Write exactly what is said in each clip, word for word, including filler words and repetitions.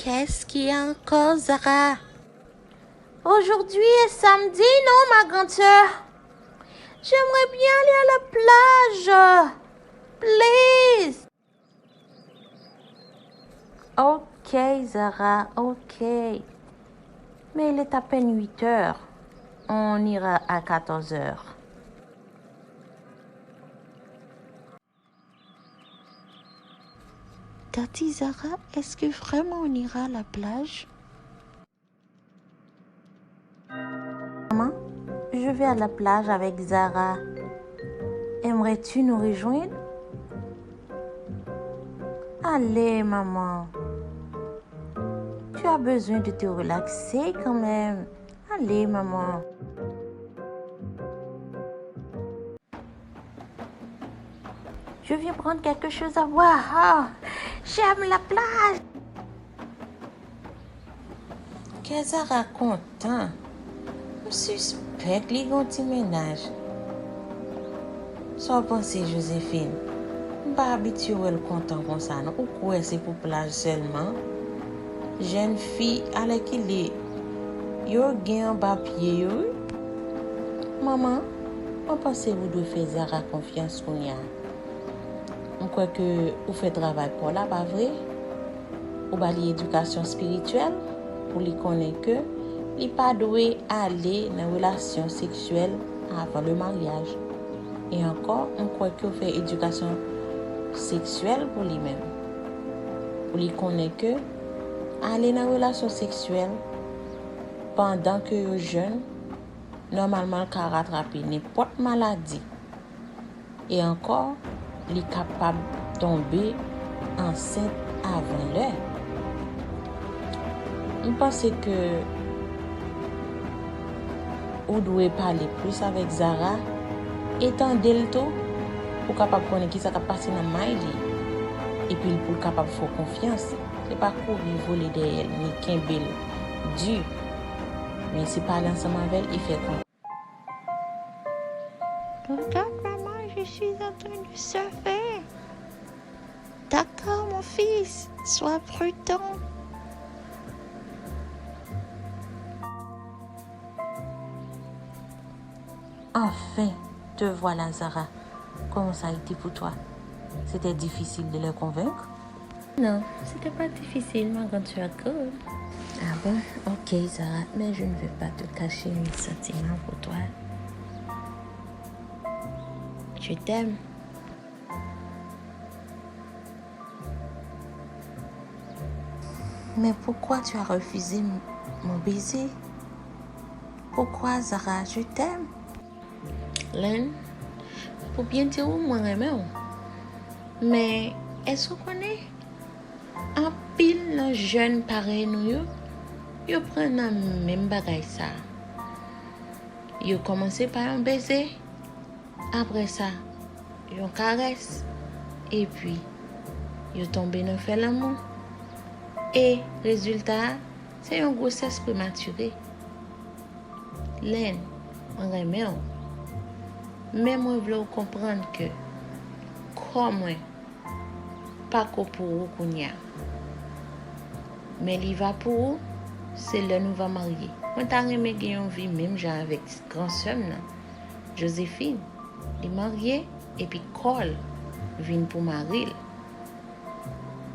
Qu'est-ce qu'il y a encore, Zara? Aujourd'hui est samedi, non, ma grande sœur? J'aimerais bien aller à la plage. Please. Ok, Zara, ok. Mais il est à peine huit heures. On ira à quatorze heures. T'as dit, Zara, est-ce que vraiment on ira à la plage? Maman, je vais à la plage avec Zara. Aimerais-tu nous rejoindre? Allez, maman. Tu as besoin de te relaxer quand même. Allez, maman. Je viens prendre quelque chose à boire. Ah, j'aime la plage. Kè Zara kontan. M sispèk li gon ti mennaj. Sa w panse, Josephine? M pa abitye wè l kontan konsa, non. Ou kwè se pou plaj sèlman? Jèn fi, alèkile, yo gen anba pye yo, wi. Manman, mwen panse ou dwe fè Zara konfyans kounye a. M kwè ke ou fè travay pa w la, pa vre? Ou ba li edikasyon espirityèl pou li konnen ke li pa dwe ale nan relasyon seksyèl avan le maryaj. E ankò, m kwè ke w fè edikasyon seksyèl pou li menm. Pou li konnen ke ale nan relasyon seksyèl pandan ke yo jèn, nòmalman l ka ratrape nenpòt maladi. E ankò, li kapab tonbe ansent avan lè. M panse ke ou dwe pale plis avèk Zara e tande l tou pou w kapab konnen kisa k ap pase nan may li. Epi pou l kapab fè w konfyans. Se pa kouri vole dèyè l, ni kenbe l di. Men se pale ansanm avè l e fè konfyans. Regarde, maman, je suis en train de surfer. D'accord, mon fils, sois prudent. Enfin, te voilà, Zara. Comment ça a été pour toi? C'était difficile de les convaincre? Non, c'était pas difficile, ma grande sœur. Good. Ah bon? Ok, Zara, mais je ne vais pas te cacher mes sentiments pour toi. Je t'aime. Mais pourquoi tu as refusé m-, mon baiser? Pourquoi, Zara, je t'aime? Len, pou byen di w, mwen renmen w. Men, èske w konnen, anpil nan jèn parèy nou yo, yo pran nan menm bagay sa a. Yo kòmanse pa yon beze, apre sa, yon karès, epi yo tonbe nan fè lanmou. E rezilta a, se yon gwosès prematire. Len, mwen renmen w. Men mwen vle w konprann ke kò mwen pako pou ou kounye a. Men li va pou ou, se lè nou va marye. Mwen ta renmen gen yon vi menm jan avèk gran sè m nan, Josephine. Li marye, epi kò l vin pou mari l.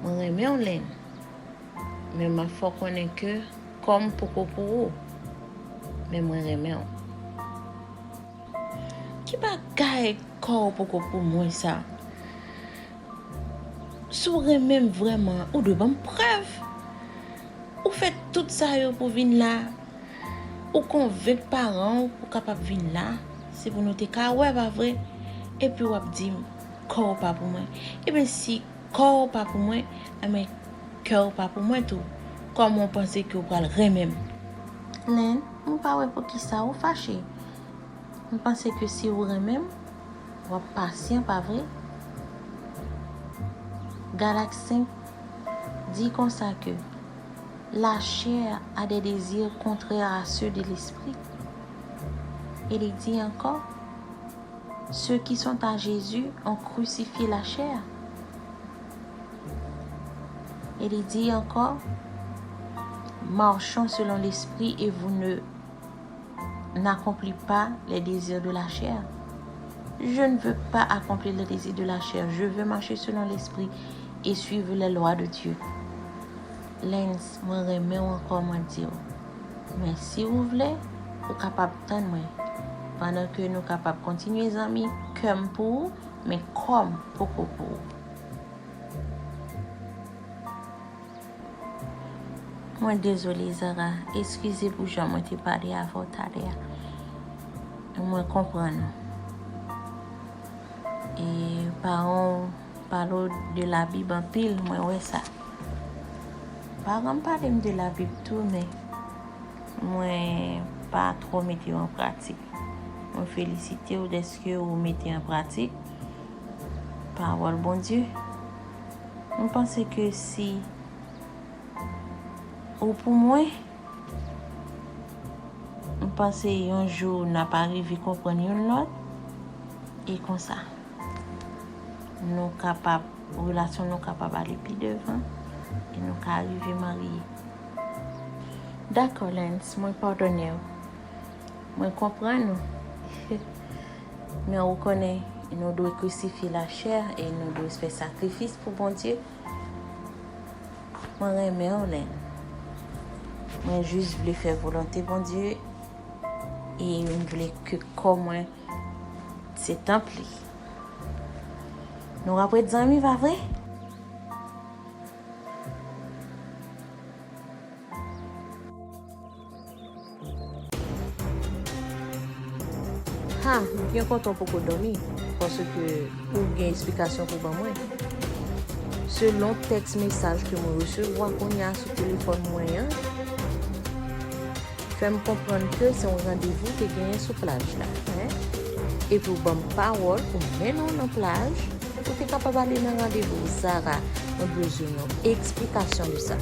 Mwen renmen w, Len. Men m ap fè w konnen ke kò m poko pou ou. Men mwen renmen w. Ki bagay kò w poko pou mwen sa? Si w renmen m vrèman, ou dwe ban m prèv. Ou fè tout sa yo pou vin la. Ou konvenk paran w pou w kapab vin la. Se pou nou te ka wè, pa vre? Epi w ap di m, kò w pa pou mwen. Ebyen, si kò w pa pou mwen, ebyen, kè w pa pou mwen tou. Kòman w panse ke w pral renmen m? Len, m pa wè poukisa ou fache. M panse ke si ou renmen m, w ap pasyan, pa vre? Galak senk di konsa ke la chair a des désirs contraires à ceux de l'esprit. E li di ankò, ceux qui sont à Jésus ont crucifié la chair. E li di ankò, Marchons selon l'esprit et vous ne n'accomplissez pas les désirs de la chair. Je ne veux pas accomplir les désirs de la chair. Je veux marcher selon l'esprit et suivre les lois de Dieu. Lens, mwen renmen w ankò, mwen di w. Men si w vle, ou kapab tann mwen. Pandan ke nou kapab kontinye zanmi, kè m pou ou, men kò m poko pou ou. Mwen dezole, Zara. Eskize pou jan mwen te pale avè w talè a. Mwen konprann ou. E paran w pale w de Labib anpil, mwen wè sa. Paran m pale m de Labib tou, men mwen pa twò mete yo an pratik. Mwen felisite w dèske ou mete an pratik pawòl Bondye. Mwen panse ke si ou pou mwen, mwen panse yon jou n ap arive konprann youn lòt, e konsa, nou kapab, relasyon nou kapab ale pi devan, e nou ka rive marye. Dakò, Lens, mwen padone w. Mwen konprann ou. Men ou konnen, nou dwe krisifye lachè e nou dwe fè sakrifis pou Bondye. Mwen renmen w, Lens. Mwen jis vle fè volonte Bondye e m vle ke kò mwen se tanp li. Nou ap ret zanmi, pa vre? Ha, m byen kontan w poko dòmi, paske ou gen esplikasyon pou ban mwen. Selon tèks mesaj ke mwen resevwa kounye a sou telefòn mwen an, fè m konprann ke se yon randevou w te genyen sou plaj la, en? Epi w ban m pawòl pou m mennen w nan plaj, ou te kapab ale nan randevou. Zara, mwen bezwen yon eksplikasyon de sa.